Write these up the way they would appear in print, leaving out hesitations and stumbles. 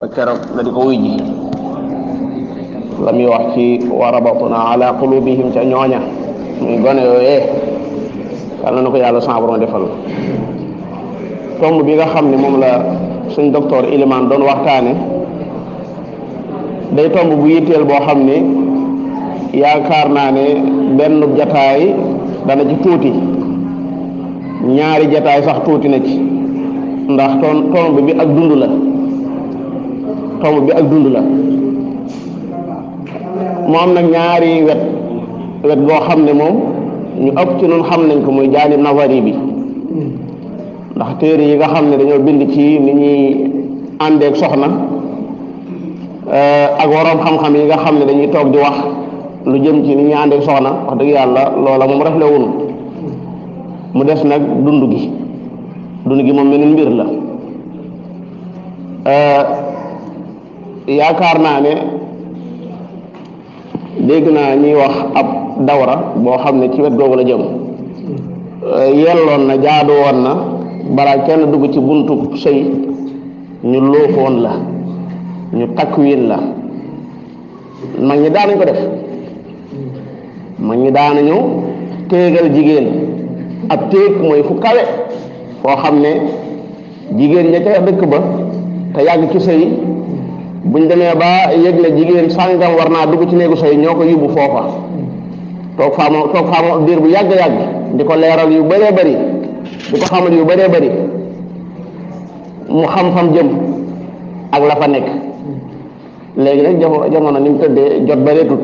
ba keroog la di ko wuy ji la muy wax ci wa rabatna ala qulubihim ca ñooña muy gone yooyee yàlla na ko yàlla sa borom defal tomb bi nga xam ne moom la suñ docteur Iliman doon waxtaane day tomb bu yitteel boo xam ne yaakaar naa ne benn jataay dana ci tuuti ñaari jataay sax tuuti na ci ndax tomb bi ak dund la tomb bi ak dund la mu am nag ñaari wet goo xam ne moom ñu ëpp ci ñun xam nañ ko muy jaanib nazari bi ndax téere yi nga xam ne dañoo bind ci ni ñuy àndeek soxna ak waroom xam-xam yi nga xam ne dañuy toog di wax lu jëm ci ni ñuy àndeek soxna wax dëgg yàlla loola moom rafle wunu mu des nag dund gi moom meneen mbir la yaakaar naa ne dégg naa ñuy wax ab dawra boo xam ne ci wet googu la jëm yelloon na jaadu woon na balaa kenn dugg ci buntu sëy ñu loofoon la ñu takwin la mag ñi daanañ ko def mag ñi daanañu téegal jigéen ab téeg mooy fu kawe foo xam ne jigéen ña ca dëkk ba te yàgg ci sëy buñ demee ba yëg ne jigéen sàngam war naa dugg ci néegu sëy ñoo ko yóbbu foofa toog faama diir bu yàgg-yàgg di ko leeral yu bëree bëri di ko xamal yu bëree bëri mu xam-xam jëm ak la fa nekk léegi nag jamono ni mu tëddee jot bëreetut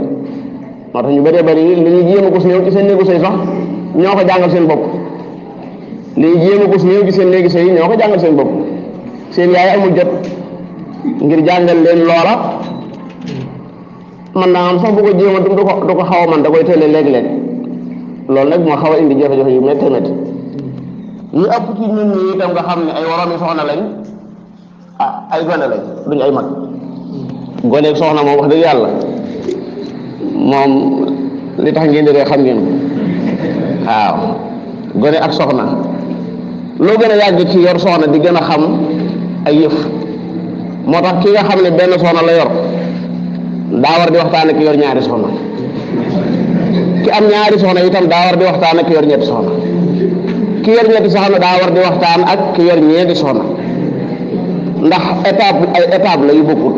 moo tax ñu bëree bëri li ñuy jéem ko si ñëw ci seen néegu sëy sax ñoo ko jàngal seen bopp li ñuy jéem ko si ñëw ci seen néegu sëy ñoo ko jàngal seen bopp seen yaay amul jot ngir jàngal leen loola man naa am sax bu ko jéem a du ko xaw a man da koy tële léeg-léeg loolu nag moo xaw a indi jafe-jafe yu métti métti ñu ëpp ci ñun ñi itam nga xam ne ay waroomi soxna lañ ay gone lañ duñ ay mag goneeg soxna moom wax dëgg yàlla moom li tax ngeen di ree xam ngeen waaw gone ak soxna loo gën a yàgg ci yor soxna di gën a xam ay yëf moo tax ki nga xam ne benn soxna la yor daa war di waxtaan ak ki yor ñaari soxna ki am ñaari soxna itam daa war di waxtaan ak ki yor ñetti soxna ki yor ñetti soxna daa war di waxtaan ak ki yor ñeenti soxna ndax étape la yu bokkut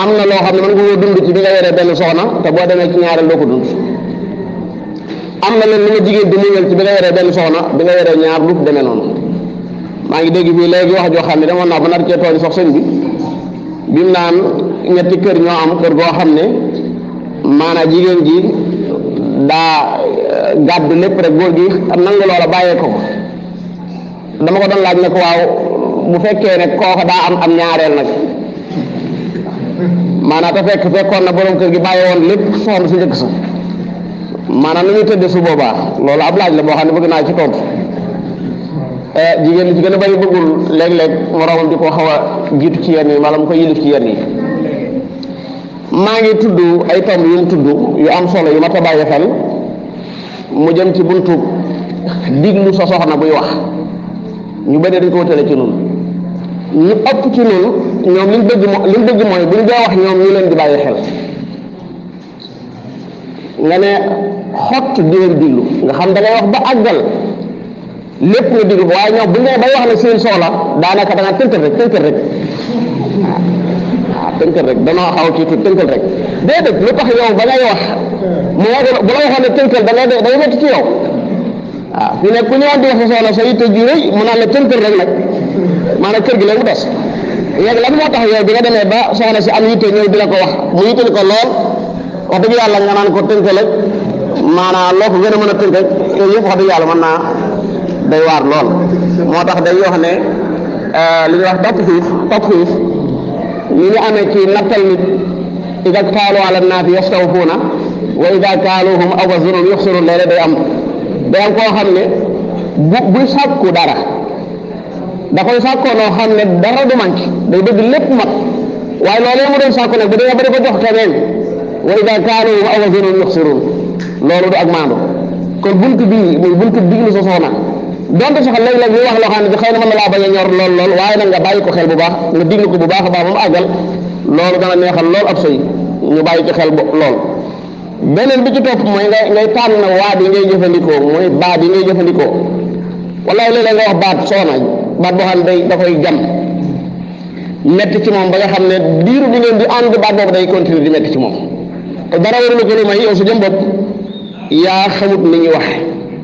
am na loo xam ne mën nga koo dund ci bi nga yoree benn soxna te boo demee ci ñaareel doo ko dund am na leen lu nga jigéen di muñal ci bi nga yoree benn soxna bi nga yoree ñaar du demee noonu maa ngi dégg fii léegi wax joo xam ne demoon naa ba nar cee tooñ sax sëñ bi mu naan ñetti kër ñoo am kër goo xam ne maanaam jigéen ji daa gàddu lépp rek góor gi nangu loola bàyyee ko dama ko doon laaj ne ko waaw bu fekkee ne kooka daa am ñaareel nag maanaam te fekkoon na borom kër gi bàyyi woon lépp soxna si njëkk sa maanaam nu ñuy tëddee su boobaa loolu ab laaj la boo xam ne bëgg naa ci tontu jigéen li ci gën a bari bëggul léeg-léeg moroomam di ko xaw a jiitu ci yenn yi wala mu ko yilif ci yenn yi maa ngi tudd ay tomb yu mu tudd yu am solo yu ma ta bàyyi xel mu jëm ci buntu diglu sa soxna buy wax ñu bëri dañ ko wutale ci nun ñu ëpp ci nun ñoom liñ bëgg mooy buñ dee wax ñoom ñu leen di bàyyi xel nga ne xott di leen diglu nga xam da ngay wax ba àggal lépp nga diglu waaye ñoom bu ñu bay wax ne seen soxla daanaka da nga tënkal rek tënkal rek danoo xaw kii tuuti tënkal rek déedéet lu tax yow ba ngay wax mu bu la waxoon ne tënkal da ngay métti ci yow waaw fi ne ku ñëwoon di wax sa soxla sa yitte ju rëy mu naan la tënkal rek nag maanaam kër gi léegi mu des léegi lan moo tax yow bi nga demee ba soxna si am yitte ñëw di la ko wax mu yittali ko lool wax dëgg yàlla nga naan ko tënkal rek maanaam loo ko gën a mën a tënk rek yooyu yëpp wax dëgg yàlla mën naa day waar lool moo tax day wax ne li ñuy wax topp xiif ñu ngi amee ci nattal nit ida kaalu ala naati yastawfuuna wa ida kaaluhum aw wazanuhum yuxsiruun léeg-léeg day am koo xam ne buy sàkku dara da koy sàkkoo noo xam ne dara du manqué day bëgg lépp mat waaye loolee mu doon sàkku nag bu dee ba di ko jox keneen wa ida kaaluhum aw wazanuhum yuxsiruun loolu du ak maandu kon buntu bii muy buntu diglu sa soxna donte sax léeg-léeg ñu wax loo xam ne xëy na mën na laa bañ a ñor lool waaye nag nga bàyyi ko xel bu baax nga diglu ko bu baax a baax ba mu àggal loolu dana neexal lool ab sëy ñu bàyyi ci xel lool. beneen bi ci topp mooy ngay tànn waat yi ngay jëfandikoo mooy baat yi ngay jëfandikoo wallaahi léeg-léeg nga wax baat soxna baat boo xam ne da koy jam metti ci moom ba nga xam ne diiru bi ngeen di ànd baat boobu day continuer di metti ci moom te dara warul ko lu may yow sa jëm bopp yaa xamut ni ñuy wax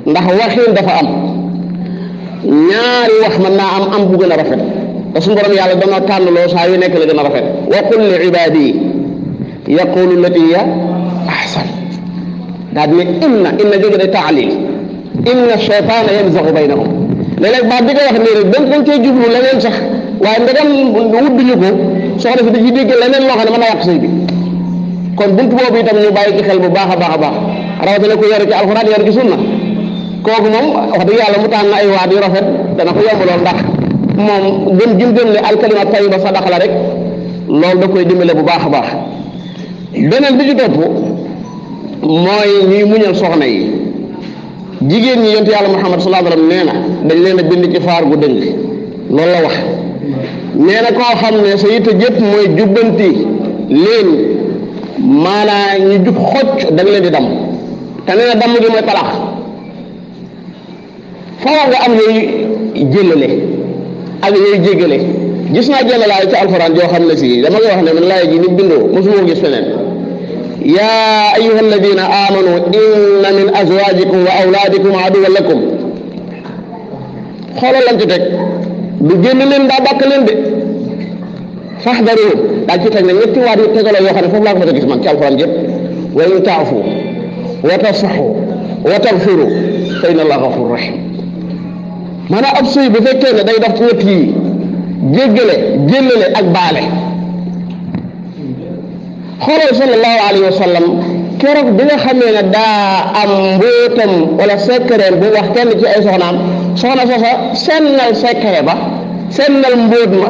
ndax waxin dafa am ñaari wax mën naa am bu gën a rafet te suñu borom yàlla dana tànn loo saa yu nekk la gën a rafet wa qul li ibaadi yaqulu lati hiya ahsan daal di ne inna jóge day taalil inna shaytaana yanzagu baynahum léeg-léeg baat bi nga wax nii rek dañ cee jublu leneen sax waaye ndegam wudduñu ko soxna si da ciy dégg leneen loo xam ne mën na yàq sëy bi kon buntu boobu itam ñu bàyyi ci xel bu baax a baax a baax rawatina ko yaru ci alxuraan yaru ci sunna kooku moom wax dëgg yàlla mu tànn ay waat yu rafet dana ko yomb lool ndax moom gëm ne alkalima tayiba sadaqa la rek loolu da koy dimbale bu baax a baax beneen bi ci topp mooy ñuy muñal soxna yi jigéen ñi yonent yàlla Muhammad sallallahu alayhi wa sallam nee na dañ leen a bind ci faar gu dëng loolu la wax nee na koo xam ne sa yitte jëpp mooy jubbanti leen maanaa ñu jub xocc da nga leen di damm te nee na damm gi mooy talaax faaw nga am yooyu jëllale ak yooyu jéggale gis naa jëllalaay ci alxuraan joo xam ne si dama koy wax ne man laay ji ni bindoo mosuma ko gis feneen yaa ayyuha alladina amanu inna min azwajikum wa awlaadikum aduwwan lakum xoolal lañ ci teg du génn leen daa bàkk leen de faxdaru daal ci teg ne ñetti waat yu tegaloo yoo xam ne foofu laa ko mën a gis man ci alxuraan jëpp wa in taafu wa tasfaxu wa tagfiru fa inna allaha gafurun rahim maanaam ab sëy bu fekkee ne day dox ci ñett yi jéggale jéllale ak baale xoolal sallallahu alayhi wa sallam keroog bi nga xamee ne daa am mbóotam wala secret bu wax kenn ci ay soxnaam soxna sosa sennal secret ba sennal mbóot ma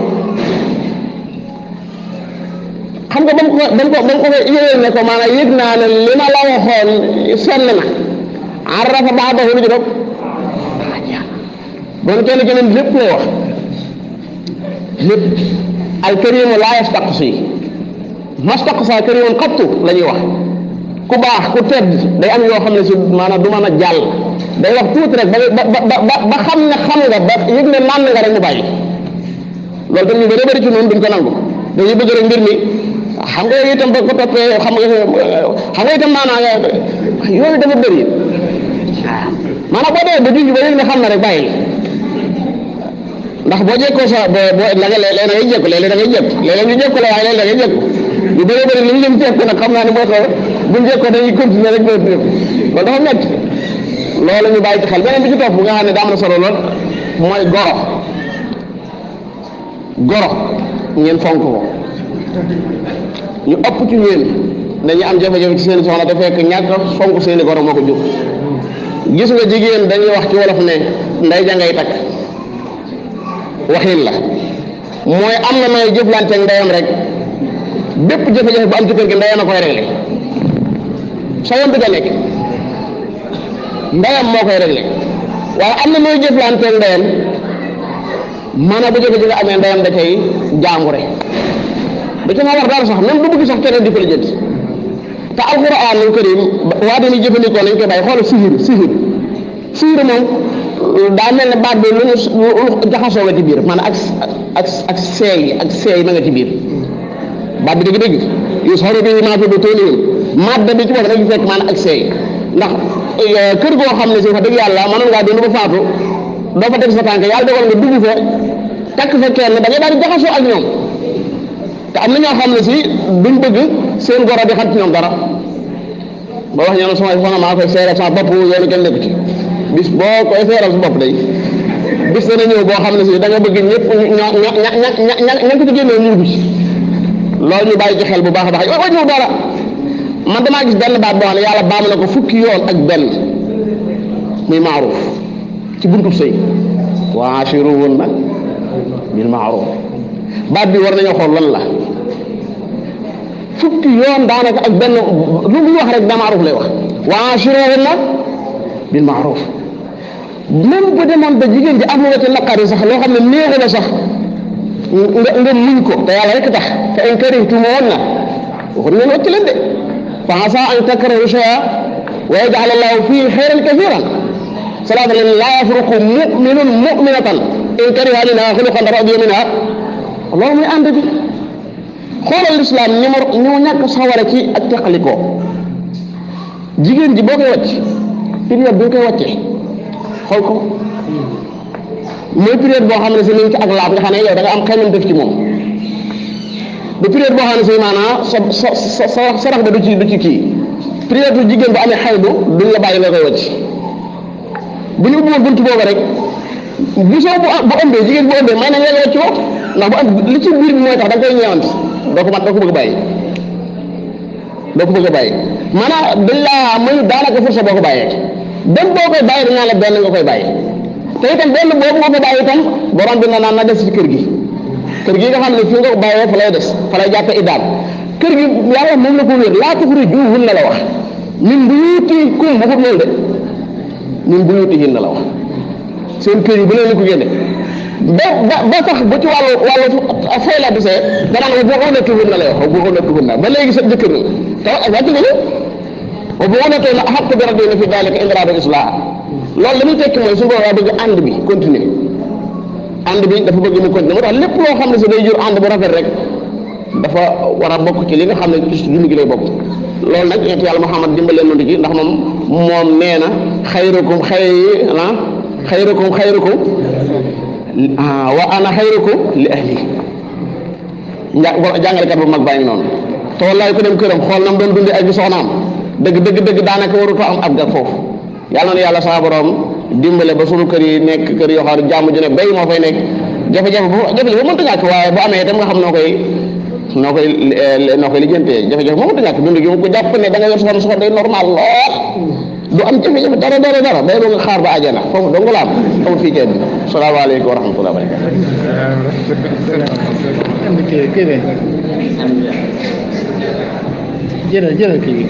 xam nga ba mu ko yëwee ne ko maanaam yëg naa ne li ma la waxoon senn na arrafa baadahu lu ci dog bon kenn keneen lépp lay wax lépp alkarimu laa yastaqsi mastaqsa karimun xattu la ñuy wax ku baax ku tedd day am yoo xam ne si maanaam du mën a jàll day wax tuuti rek ba xam ne xam nga ba yëg ne naan nga rek mu bàyyi loolu tam ñu bëri ci noonu duñ ko nangu dañuy bëgg rek mbir mi xam nga itam ba ko toppee xam nga itam maanaam yooyu dafa bëri maanaam boo dee ba junj ba yëg ne xam na rek bàyyi ndax boo jekkoo sa boo la nga léeg-léeg da ngay jekku léeg-léeg da ngay jekku léeg-léeg ñu jekku la waaye léeg-léeg da ngay jekku ñu bëri bëri li ñu leen jekku nag xam naa ne moo tax buñ jekkoo dañuy continuer rek loolu dafa métti loolu ñu bàyyi ci xel beneen bi ci topp bu nga xam ne daa am na solo lool mooy goro ngeen fonk ko ñu ëpp ci ñeen dañuy am jafe-jafe ci seen soxna te fekk ñàkk fonk seeni goro moo ko jóg gis nga jigéen dañuy wax ci wolof ne nday jangay takk waxin la mooy am na may jëflanteeg ndeyam rek bépp jafe-jafe bu am ci kër gi ndeyam a koy réglé sa yoon bi nga nekk ndeyam moo koy réglé waaye am na may jëflanteeg ndeyam maanaam bu jafe-jafe amee ndeyam da cay jaambure da ca ma war dara sax même bu bëgg sax keneen di ko la jënd te alxuraanul karim waa dañuy jëfandikoo nañ koy bàyyi xoolal sihir moom daa mel ne baat bi lu jaxasoo nga ci biir maanaam ak seey ma nga ci biir baat bi dëgg-dëgg yusharu bihi maa fi butuunihim madda bi ci bopp rek fekk maanaam ak seey ndax kër goo xam ne si fa dëgg yàlla mënoon ngaa dund ba faatu doo fa teg sa tànk yàlla dogal nga dugg fa takk fa kenn da ngay daal di jaxasoo ak ñoom te am na ñoo xam ne si duñ bëgg seen goro di xam ci ñoom dara ba wax ñoo ne sama soxna maa koy seeral sama bopp yoonu kenn nekku ci bis boo koy seeral sa bopp day bis dana ñëw boo xam ne si da nga bëgg ñëpp ña ko ci génnee ñu dugg ci loolu ñu bàyyi ci xel bu baax a baax wa ñëw dara man damaa gis benn baat boo xam ne yàlla baam na ko fukki yoon ak benn muy maaruf ci buntu sëy wa ashiruhunna bil maaruf baat bi war nañoo xool lan la fukki yoon daanaka ak benn lu muy wax rek da maaruf lay wax wa ashiruhunna bil maaruf même bu demoon ba jigéen ji am nga ci naqari sax loo xam ne neexu la sax nga muñ ko te yàlla rek tax fa in karihtumuhunna waxut ngeen wàcc leen de fa asaa an takrahu shay'an wa yaj'al Allahu fiihi khayran kathiran salaatu laa yafruqu mu'minun mu'minatan in kariha minhaa xuluqan radiya minhaa loolu muy ànd bi xoolal lislaam ni mu ñàkk sawara ci ak teqalikoo jigéen ji boo koy wàcc période bi nga koy wàccee xool ko mooy période boo xam ne si ni ci ak laab nga xam ne yow da nga am xëy na def ci moom du période boo xam ne si maanaam sa sarax ba du ci kii période bu jigéen bu amee xaydu duñ la bàyyi nga koy wàcc bu ñu ubbiwoon buntu boobu rek bu soo bu ëmbee jigéen bu ëmbee may nañ la wàcc ko ndax bu am li ci biir bi mooy tax da nga koy ñeewante doo ko bëgg a bàyyi maanaam dañ laa may daanaka force boo ko bàyyee dem boo koy bàyyi dañ la benn nga koy bàyyi te itam benn boobu nga ko bàyyi itam borom bi na des ci kër gi nga xam ne fi nga ko bàyyee fa lay des fa lay jàppe iddaam kër gi yàlla moom la ko wér laa tuxrijuhunna la wax min buyutikum waxut loolu de min buyutihinna la wax seen kër yi bu leen ko génne ba sax bu ci wàllu fay la bisee danaan wa bu'ulatuhunna lay wax wa bu'ulatuhunna ba léegi sa jëkkër la te wàcc nga wa bu'ulatuhunna ahaqqu bi raddihinna fi dhalika in aradu islaha loolu la muy tekki mooy suñu boobaa bëgg ànd bi continuer ànd bi dafa bëgg mu continuer moo tax lépp loo xam ne si day jur ànd bu rafet rek dafa war a bokk ci li nga xam ne ci dund gi lay bokk loolu nag yonent yàlla Muhammad dimbalee noonu ci ndax moom nee na xayrukum wa ana xayrukum li ahli jàngalekat bu mag baa ngi noonu te wallaay ko dem këram xool nam doon dundee ak soxnaam dëgg daanaka warutoo am ab gag foofu yàlla na yàlla saa borom dimbale ba sunu kër yi nekk kër yoo xam ne jàmm ju ne béy moo fay nekk jafe-jafe bu mënta ñàkk waaye bu amee itam nga xam noo koy lijjantee jafe-jafe moo mënta ñàkk dund gi mu ko jàpp ne da nga yor soxna day normal lool du am jafe-jafe dara day boo nga xaar ba àjjana foofu dong la am amul fii kenn salaamaaleykum wa rahmatulah barakatu jërëjëf kii